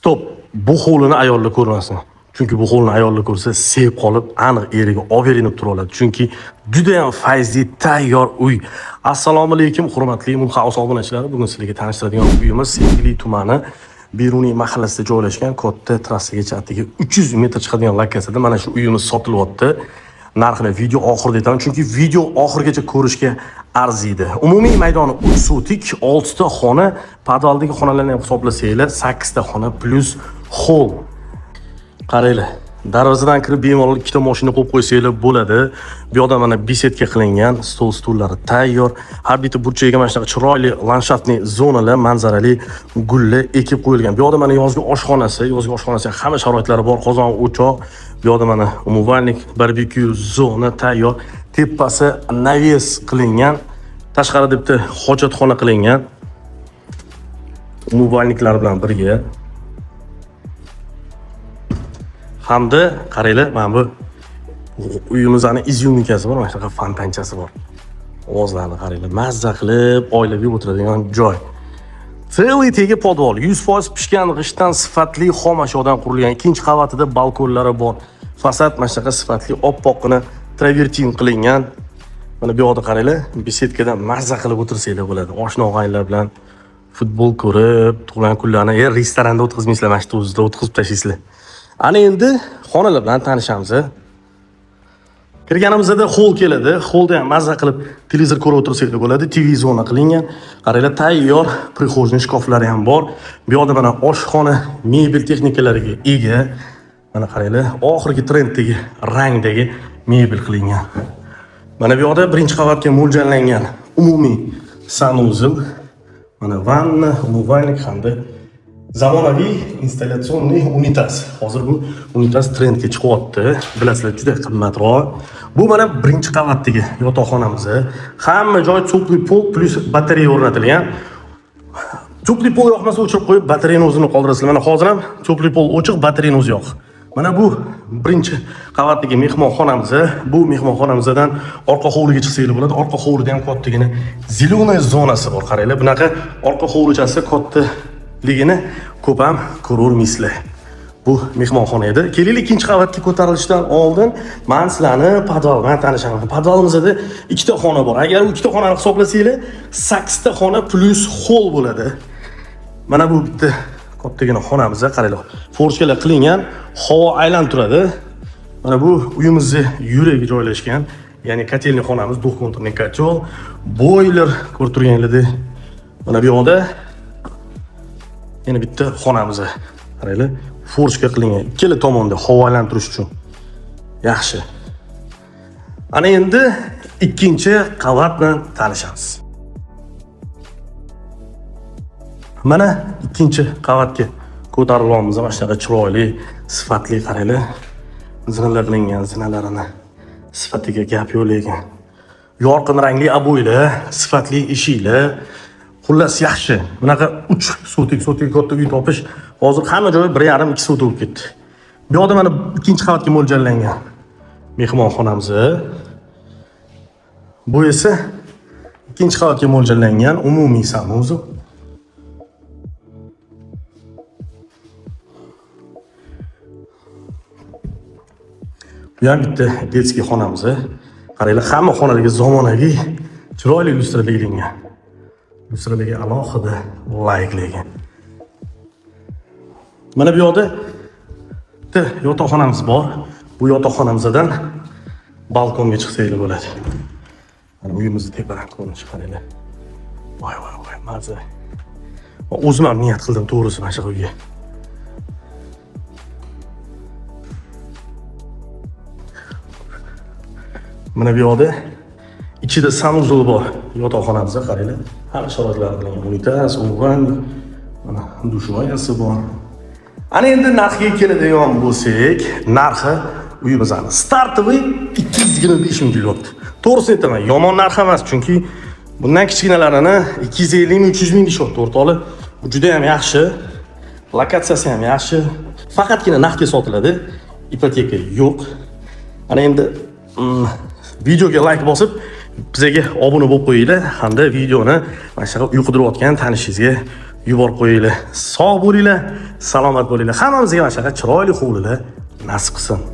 Stop. Bu hovlini ayollar ko'rmasin. Chunki bu hovlini ayollar ko'rsa sevib qolib, aniq eriga olib berinib tura oladi. Chunki juda ham fayzli tayyor uy. Assalomu alaykum hurmatli Mulhouse obunachilari. Bugun sizlarga tanishtiradigan uyimiz Sergeli tumani Beruniy mahallasida joylashgan katta trassagacha atigi 300 metr chiqadigan lokatsiyada mana shu uyimiz sotilyapti. Narxini video oxirida aytaman, chunki video oxirigacha ko'rishga arziydi. Umumiy maydoni 3 sotik, 6 ta xona, podvaldagi xonalarni ham hisoblasanglar 8 ta xona plus hol. Qaranglar, darvozadan kirib bemalol ikkita mashina qo'yib qo'ysanglar bo'ladi. Bu yoqda mana besedka qilingan, stol stullari tayyor. Har bitta burchagiga mana shunaqa chiroyli landshaftli zonalar, manzarali gullar ekib qo'yilgan. Bu yoqda mana yozgi oshxonasi, yozgi oshxonasi hamma sharoitlari bor, qozon, o'choq. Bu yoqda mana умывальник, barbekyu zona tayyor. Tepasi naves qilingan. Tashqarida bitta hojatxona qilingan. Умывальникlar bilan birga. Hamda qaranglar, mana bu uyimizni izyumnikasi bor, mana shunaqa fontanchasi bor. Ovozlarni qaranglar, mazza qilib oilaviy o'tiradigan joy. Целый tegi podvol, 100% pishgan g'ishtdan sifatli xom ashyodan qurilgan. Ikkinchi qavatida balkonlari bor. Fasad mana shunaqa sifatli oppoqqina travertin qilingan. Mana bu yoqda qaranglar, besedkada mazza qilib o'tirsanglar bo'ladi. Oshna og'aynilar bilan futbol ko'rib, tug'ilgan kunlarni restoranda o'tkazmaysizlar, mana shu o'zida o'tkazib tashlaysizlar. Ana endi xonalar bilan tanishamiz. Kirganimizda hol keladi. Holda ham mazza qilib televizor ko'rib o'tirsanglar bo'ladi. TV zona qilingan. Qaranglar, tayyor прихожный shkaflari ham bor. Bu yoqda mana oshxona mebel texnikalariga ega. Mana qaranglar, oxirgi trenddagi rangdagi mebel qilingan. Mana bu yoqda birinchi qavatga mo'ljallangan umumiy sanuzel, mana vanna, умывальник hamda zamonaviy installatsioniy unitaz. Hozir bu unitaz trendga chiqyapti. Bilasizlar, juda qimmatroq. Bu mana birinchi qavatdagi yotoqxonamiz. Hamma joy теплый pol plus batareya o'rnatilgan. Теплый pol yoqmasa o'chirib qo'yib, batareyani o'zini qoldirasizlar. Mana hozir ham теплый pol o'chiq, batareyani o'zi yo'q. Mana bu birinchi qavatdagi mehmonxonamiz. Bu mehmonxonamizdan orqa hovliga chiqsanglar bo'ladi. Orqa hovlida ham kattagina зеленая zonasi bor. Qaranglar, bunaqa orqa hovlichasi kattaligini ko'p ham ko'rolmaysizlar. Bu mehmonxona edi. Kelinglar, ikkinchi qavatga ko'tarilishdan oldin men sizlarni podval bilan tanishaman. Podvalimizda ikkita xona bor. Agar u ikkita xonani hisoblasanglar, 8 ta xona plus hol bo'ladi. Mana bu bitta kattagina xonamiz, qaranglar. Forchkalar qilingan, havo aylanib turadi. Mana bu uyimizni yuragi joylashgan, ya'ni kotelniy xonamiz, двухконтурный котел, boiler ko'rib turganinglardek. Mana bu yoqda yana bitta xonamiz. Qaranglar, forchka qilingan. Ikkala tomonda havo aylanib turish uchun. Yaxshi. Ana endi ikkinchi qavat bilan tanishamiz. Mana ikkinchi qavatga ko'tarilyapmiz. Mana shunaqa chiroyli, sifatli qaranglar. Zinalar qilingan, zinalarini sifatiga gap yo'q lekin. Yorqin rangli oboylar, sifatli eshiklar. Xullas yaxshi. Bunaqa 3 sotik, sotik katta uy topish hozir hamma joyi 1.5-2 sotik bo'lib ketdi. Bu yoqda mana ikkinchi qavatga mo'ljallangan mehmonxonamiz. Bu esa ikkinchi qavatga mo'ljallangan umumiy sanuzel. Bu ham bitta detskiy xonamiz. Qaranglar, hamma xonalarga zamonaviy chiroyli lyustralar ilingan. Lyustralarga alohida layk lekin. Mana bu yoqda bitta yotoqxonamiz bor. Bu yotoqxonamizdan balkonga chiqsanglar bo'ladi. Mana uyimizni tepadan ko'rinishi qaranglar. Voy voy voy, maza. O'zim ham niyat qildim to'g'risi mana shu uyga. Mana bu yoqda ichida sanuzel bor yotoqxonamizda qaranglar. Hamma sharoitlar qilingan. Unitaz, умывальник, mana dushovayasi bor. Ana endi narxiga keladigan bo'lsak, narxi uyimizni startoviy 225 ming kelyapti. To'g'risini aytaman, yomon narx emas, chunki bundan kichkinalarini 250 ming, 300 ming deyishyapti o'rtoqlar. Bu juda ham yaxshi. Lokatsiyasi ham yaxshi. Faqatgina naqdga sotiladi. Ipoteka yo'q. Ana endi videoga like bosib, bizaga obuna bo'lib qo'yinglar hamda videoni mana shunaqa uy qidirayotgan tanishingizga Yuborib qo'yinglar. Sog' bo'linglar, salomat bo'linglar. Hammamizga mana shunaqa chiroyli hovlilar nasib qilsin.